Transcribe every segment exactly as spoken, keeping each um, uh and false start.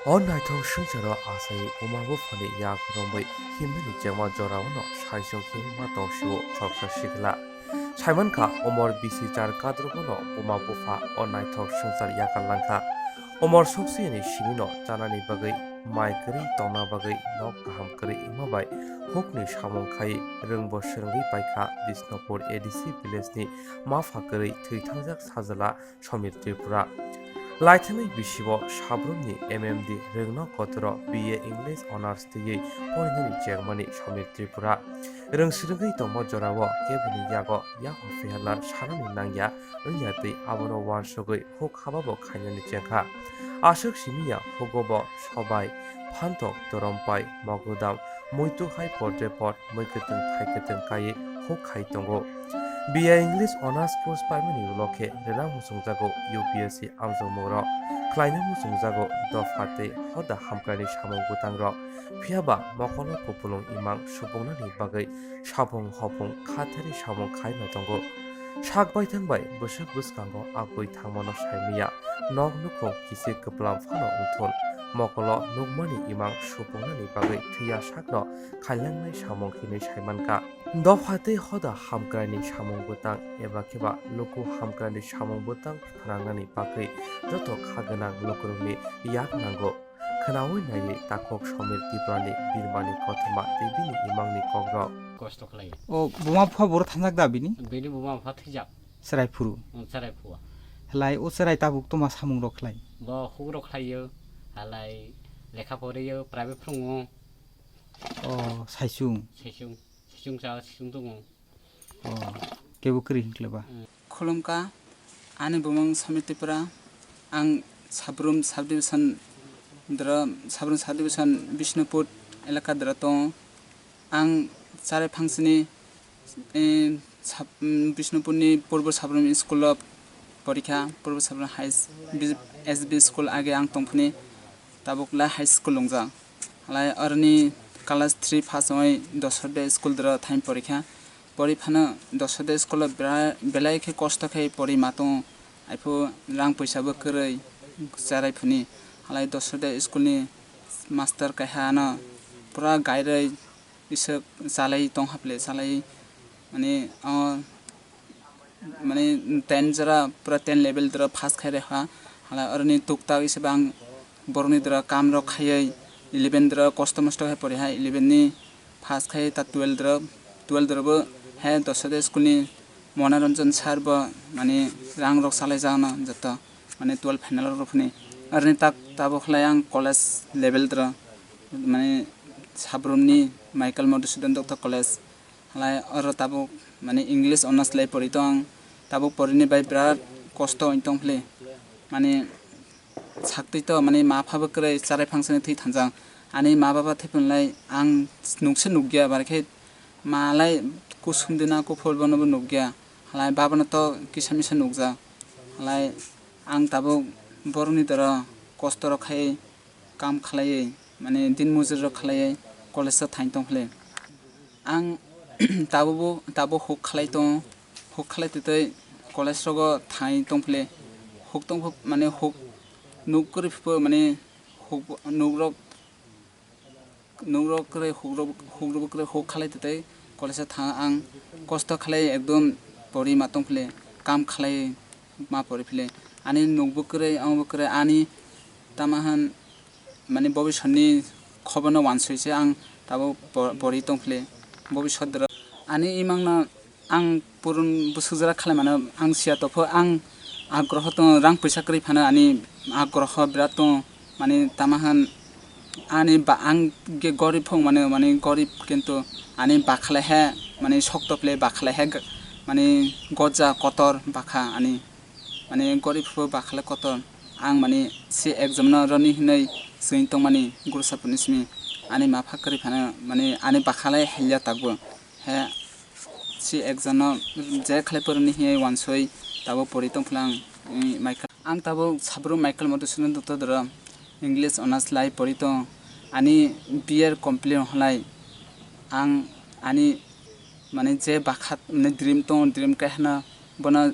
O naithok swngcharo achai buma buphani yak romwi himnani chengma jorao no saisung himwi ma tong sio khoroksa sikla. Saimankha, umor bisi char kadrobo no buma bupha o naithok swngchar yakar langkha. Umor soksiyani simi no chanani bagwi, mai kwrwi tongna bagwi, nok kaham kwrwi wngma bai hukni samung khai rwngbo swrwngwi paikha Bishnupur A D C village ni mapha kwrwi thwi thangjak sajla Somir Tripura. Laithanai bisibo sabrumni M M D rwngno kotoro B A English Honours twiwi porinani chengmani Somir Tripura. Rwngswrwngwi tongma jorao keboni yago yapha phiarlar sanani nangya wngya tei abono uansugwi huk hababo khainani chengkha. Aswk simiya hugobo sobai, phantok, torompai, mogodam, muitu hai podre pod mui kwtwng thai kwtwng kaiwi huk khai tongo. B A English Honours course paimani ulo khe rwna muchungjago U P S C amjokmungrok, khlaina muchungjago dopha tei hoda hamkraini samung bwtangrok. Phiyaba mokolo kupulung imang supungnani bagwi sapung hopung khathari samung khaima tongo. Sak baithang bai bwswk bwskango agwi thangmano saimanya, nok nukhung kichik kwplam phano wngthun, mokolo nukmani imang supungnani bagwi thwiya sakno khailangnai samung hinwi saimankha. Dopha tei hoda hamkraini samung bwtang eba kheba luku hamkraini samung bwtang phnangnani bagwi joto kha gwnang lukurokni yak nango. Khwnaui naiwi takhuk Somir Tripurani birmani kothoma tei bini imangni kokrok. Kosto khlai. O buma bupha boro thanjak da bini? Bini buma bupha thwijak. Chwrai phuru. Chwrai phuru. Halai o chwrai tabuk toma samung rok khlai? Bo huk rok khlaio, halai lekha poriyo, private phwrwngo. O saisung. Saisung, saisung cha, saisung tongo. O kebo kwrwi hinkle ba? Khulumkha, ani bumung Somir Tripura. Ang Sabrum subdivision dra, Sabrum subdivision Bishnupur elaka dra tongo. Ang chare phangsini, eh, sab-, mm, Bishnupurni Purbo Sabrum school o porikha, Purbo Sabrum High S-, B-, S B school age ang tongphini, tabuk le high school wngjak. Halai aroni class three pass wngwi Dosorde school dra thain porikha. Pori phano Dosorde school o bera-, belai khe kosto khe pori ma tongo. Aiphu rang puisa bo kwrwi charai phuni. Halai Dosorde school ni master kaiha ano pura gairwi iswk chalai tong haple chalai mani o mani ten jora pura ten level dra pass khai rekha. Halai aroni tuktak iswk ang borokni dra kam rok khaiwi eleven dra kosto mosto khai poriha eleven ni pass khai ta twelve dra twelve dra bo hai Dosorde school ni Monoranjan sir bo mani rang rok salai jakno joto mani twelve final rok phuni aroni tak tabuk khlai ang college level dra mani Sabrum ni Michael Madhusudan Dutta College. Halai oro tabuk mani English honours lai pori tong ang. Tabuk porini bai birat kosto wng tong phli. Mani saktwi to mani ma pha bo kwrwi charai phangsani thwi thanjak. Ani ma baba thwiphunlai ang nukse nukya, bar khe ma lai kusum dina kuphur bono bo nukya. Halai baba no to kisa misa nukjak. Halai ang tabuk borokni doro kosto rok khai kam khlaiwi, mane din mujuri rok khlaiwi college o thain tong phli. Ang tabukbo, tabuk huk khlai tongo, huk khlai twi twi college rogo thain tong phli. Huk tong ph-, mane huk nuk kwrwi ph-, mane huk, nuk rok, nuk rok kwrwi huk rok, huk rok kwrwi huk khlai twi twi college o thang ang kosto khlai ekdom pori ma tong phli, kam khlai ma pori phli. Ani nukbo kwrwi, amo bo kwrwi, ani tama hwn mane bobiswtni khobono wansoi se ang tabuk po-, pori tong phli. Bobiswt rok ani imangno ang purun bwswk jora khlai mano ang siya topho ang agroho tongo, rang puisa kwrwi phano ani agroho birat tongo, mane tama hwn ani ba ang ge gorib phung mano, mane gorib kintu ani bakhalai he mane sokto phli bakhalai he g-, mane goja kotor bakha ani. Mane gorib phubo bakhalai kotor. Ang mane se exam no roni hinwi chwng tongmani gurusapurni simi ani ma pha kwrwi phano mane ani bakhalai halia takbo. He se exam no je khlai poroni hinwi wansoi tabo pori tong phlang, mm, Michael. Ang tabo Sabrum Michael Madhusudan Dutta doro English honours lai pori tong. Ani B A complete halai ang ani mane je bakhat mane dream tong, dream kaihana bono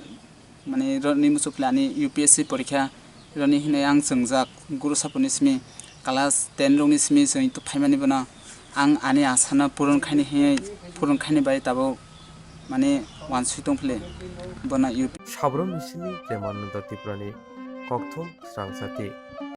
mane roni muchuk phla ani U P S C porikha roni hinwi ang chwngjak gurusapurni simi. Class ten rokni simi chwng to phaimani bono ang ani asano puron khaini hinwi puron khaini bai tabuk mane wansui tongphili bono U P. Sabrum ni simi Premananda Tripurani kokthum srang sati.